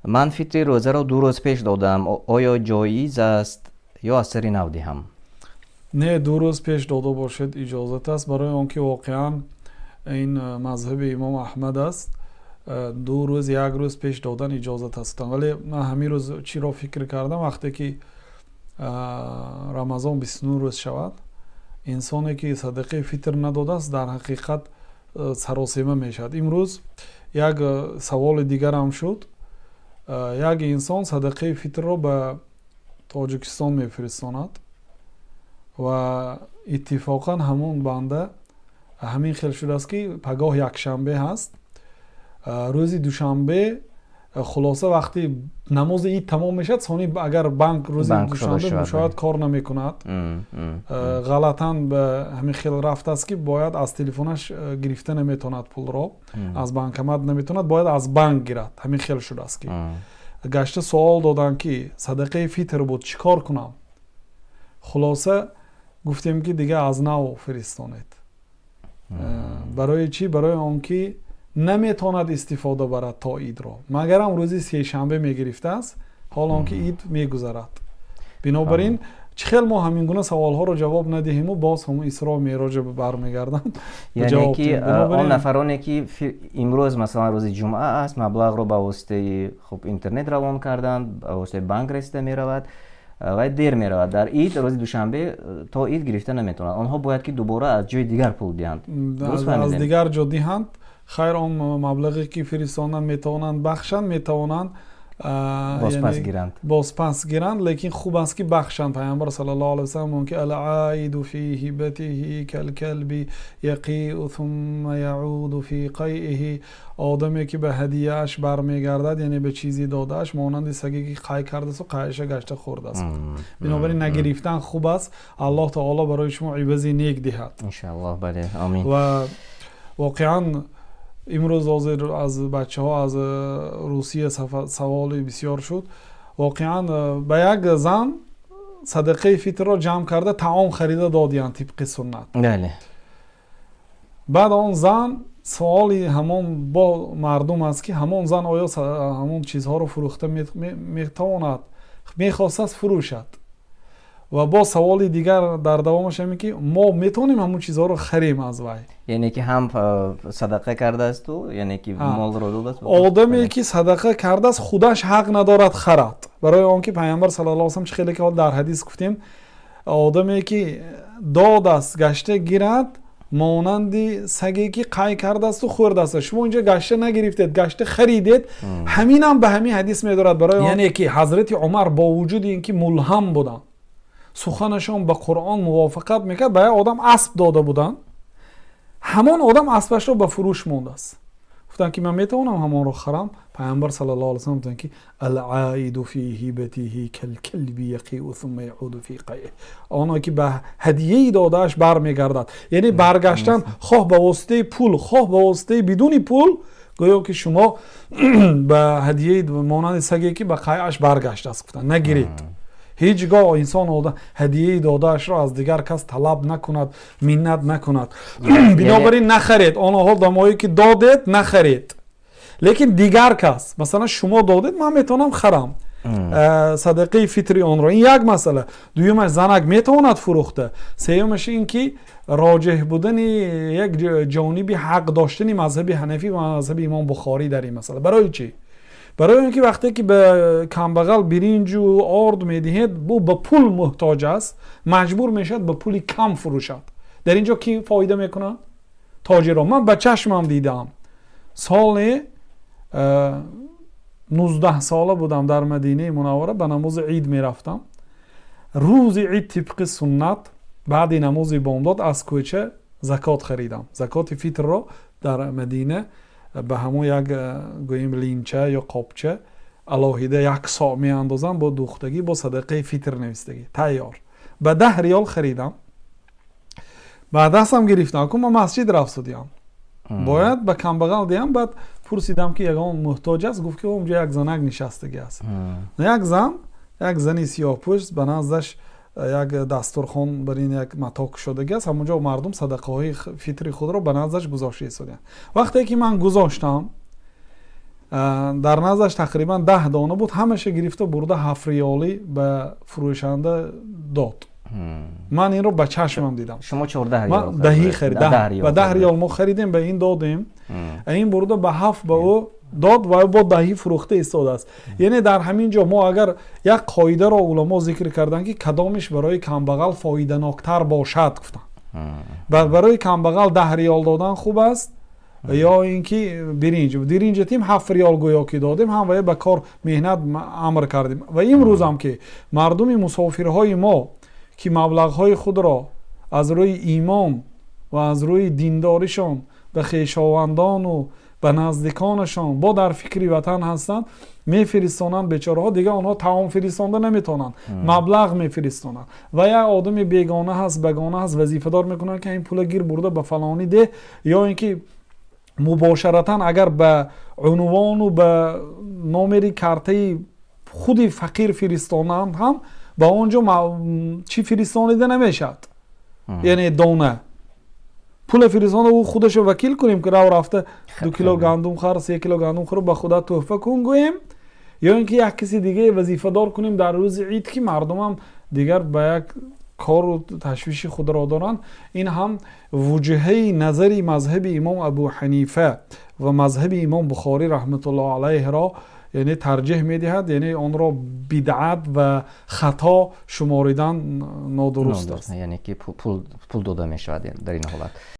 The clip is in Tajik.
Ман фитри рӯзаро 2 рӯз пеш додам, оё ҷоиз аст ё аз сари нав диҳам? Не, 2 рӯз пеш дода бошед, иҷозат аст, барои он ки воқеан ин мазҳаби имом Аҳмад аст, 2 рӯз, як рӯз пеш додан иҷозат аст. Вале ман ҳамин рӯз чиро фикр кардам: вақте ки Рамазон 29 рӯз шавад, инсоне ки садақаи фитр надодааст, дар ҳақиқат саросема мешавад. Имрӯз як саволи дигарам шуд: як инсон садақаи фитрро ба Тоҷикистон мефиристонад ва иттифоқан ҳамон банда ҳамин хел шудааст, ки пагоҳ якшанбе ҳаст, рӯзи душанбе, хулоса, вақти намози ид тамом мешавад, сони агар банк рӯзи душанбе шояд кор намекунад, ғалатан ба ҳамин хел рафтааст, ки бояд аз телефонаш гирифта наметавонад, пулро аз банкомат наметавонад, бояд аз банк гирад. Ҳамин хел шудааст, ки гашта суол доданд, ки садақаи фитр буд, чӣ кор кунам? Хулоса, гуфтем, ки дига аз нав фиристонед. Барои чӣ? Барои он ки наметавонад истифода барад то идро, магарам рӯзи сешанбе мегирифтааст, ҳол он ки ид мегузарад. Бинобар ин, чӣ хел мо ҳамин гуна саволҳоро ҷавоб надиҳему, боз ҳамун Исро Мероҷа бармегардам. Яъне ки он нафароне ки имрӯз, масалан, рӯзи ҷумъа аст, маблағро ба воситаи, хуб, интернет равон карданд, ба воситаи банк расида меравад ва дер меравад, дар ид, рӯзи душанбе то ид гирифта наметавонанд. Онҳо бояд ки дубора аз ҷои дигар пул диҳанд. Аз дигар ҷо диҳанд. Хайр, он маблағе ки фиристонанд, метавонанд бахшанд, метавонанд бозпас гиранд. Бозпас гиранд, лекин хуб аст, ки бахшанд. Пайғамбар саллаллоҳу алайҳи васаллам ки: العائد في هبته كالكلب يقيء ثم يعود في قيئه. Одаме ки ба ҳадияаш бармегардад, яъне ба чизе додааш, монанди саге ки қай кардасту қайша гашта хӯрдааст. Бинобар ин, нагирифтан хуб аст. Аллоҳ таоло барои шумо ивази нек диҳад. Иншааллоҳ, бале, омин. Ва воқеан имрӯз ҳозир аз бачаҳо аз Русия саволи бисёр шуд. Воқеан, ба як зан садақаи фитрро ҷамъ карда, таом харида додиянд тибқи суннат. Баъд он зан, суоли ҳамон бо мардум аст, ки ҳамон зан оё ҳамон чизҳоро фурӯхта метавонад? Мехостааст фурӯшад. Ва боз саволи дигар дар давомаш ҳамин, ки мо метавонем ҳамон чизҳоро харем аз вай? Яъне ки ҳам садақа кардаасту, яъне ки молро додааст. Одаме ки садақа кардааст, худаш ҳақ надорад харад, барои он ки Пайғамбар саллаллоҳу алайҳи васаллам, чӣ хеле ки дар ҳадис гуфтем, одаме ки додааст, гашта гирад, монанди саге ки қай кардасту хӯрдааст. Шумо инҷо гашта нагирифтед, гашта харидед. Ҳаминам ба ҳамин ҳадис медорад, барои яъне ки ҳазрати Умар бо вуҷуди ин ки мулҳам буданд, суханашон ба Қуръон мувофиқат мекард, ба як одам асб дода буданд. Ҳамон одам аспашро ба фурӯш мондааст. Гуфтанд, ки ман метавонам ҳамонро харам? Пайғамбар саллаллоҳу алайҳи васаллам гуфтанд, ки العائد في هبته كالكلب يقيء ثم يعود في قيئه. Оно ки ба ҳадияи додааш бармегардад, яъне баргаштан хоҳ ба воситаи пул, хоҳ ба воситаи бидуни пул, гӯё ки шумо ба ҳадияи монанди саге ки ба қайъаш баргаштааст. Гуфтанд, нагиред. Ҳеҷ гоҳ инсон ҳадияи додаашро аз дигар кас талаб накунад, миннат накунад. Бинобар ин, нахаред. Оноҳо дамое ки додед, нахаред. Лекин дигар кас, масалан, шумо додед, ман метавонам харам садақаи фитри онро. Ин як масъала. Дуюмаш, занак метавонад фурӯхта. Сеюмаш, ин ки роҷеҳ будани як ҷониби ҳақ доштани мазҳаби ҳанафӣ ва мазҳаби имом Бухорӣ дар ин масъала. Барои чӣ? Барои он ки вақте ки ба камбағал биринҷу орд медиҳед, ӯ ба пул муҳтоҷ аст, маҷбур мешавад ба пули кам фурӯшад. Дар ин ҷо кӣ фоида мекунад? Тоҷиро. Ман ба чашмам дидаам. Соли 19 сола будам, дар Мадинаи Мунаввара ба намози ид мерафтам. Рӯзи ид, тибқи суннат, баъди намози бомдод аз кӯча закот харидам. Закоти фитрро дар Мадина ба ҳамон як, гӯем, линча ё қобча алоҳида як со меандозам, бо духтагӣ, бо садақаи фитр навистагӣ тайёр, ба 10 риёл харидам, ба дастам гирифтам. Ку ман масҷид рафтудиям, бояд ба камбағал диҳам. Баъд пурсидам, ки ягон муҳтоҷ аст? Гуфт, ки онҷо як занак нишастагӣ аст. Як зан, як зани сиёҳпӯшт, ба наздаш як дастурхон бар ин як мато кушодагӣ аст. Ҳамонҷо мардум садақаҳои фитри худро ба наздаш гузошта истодианд. Вақте ки ман гузоштам. Дар наздаш тақрибан 10 дона буд, ҳамаша гирифта бурда 7 риёлӣ ба фурӯшанда дод. Ман инро ба чашмам дидам. Шумо 14 риёл даҳӣ харид, ба 10 риёл мо харидем, ба ин додем, ин бурда ба ҳафт ба ӯ дод ва бо даҳӣ фурӯхта истодааст. Яъне дар ҳамин ҷо мо агар як қоидаро уламо зикр карданд, ки кадомиш барои камбағал фоиданоктар бошад, гуфтанд, барои камбағал 10 риёл додан хуб аст ё ин ки биринҷ? Биринҷ тим 7 риёл гӯё ки додем ҳам ва ба кор меҳнат амр кардем. Ва имрӯзам ки мардуми мусофирҳои мо, ки маблағҳои худро аз рӯи имон ва аз рӯи диндоришон ба хешовандону ба наздиконашон бо дар фикри ватан ҳастанд, мефиристонанд. Бечораҳо дигар онҳо таом фиристонда наметавонанд, маблағ мефиристонанд ва як одами бегона ҳаст, багона ҳаст, вазифадор мекунанд, ки ин пула гир, бурда ба фалонӣ деҳ, ё ин ки мубошаратан агар ба унвону ба номери картаи худи фақир фиристонанд ҳам, ба он ҷо чӣ фиристонида намешавад, яъне дона пула фиристонда, ӯ худашо вакил кунем, ки рав, рафта 2 кило гандум хар, 3 кило гандум хӯр, ба худат тӯҳфа кун гӯем, ё ин ки як каси дигаре вазифадор кунем дар рӯзи ид, ки мардумам дигар ба як кору ташвиши худро доранд. Ин ҳам вуҷҳаи назари мазҳаби имом Абу Ҳанифа ва мазҳаби имом Бухорӣ раҳматуллоҳ алайҳро, яъне тарҷеҳ медиҳад, яъне онро бидъат ва хато шуморидан нодуруст аст. Яъне ки пул дода мешавад дар ин ҳолат.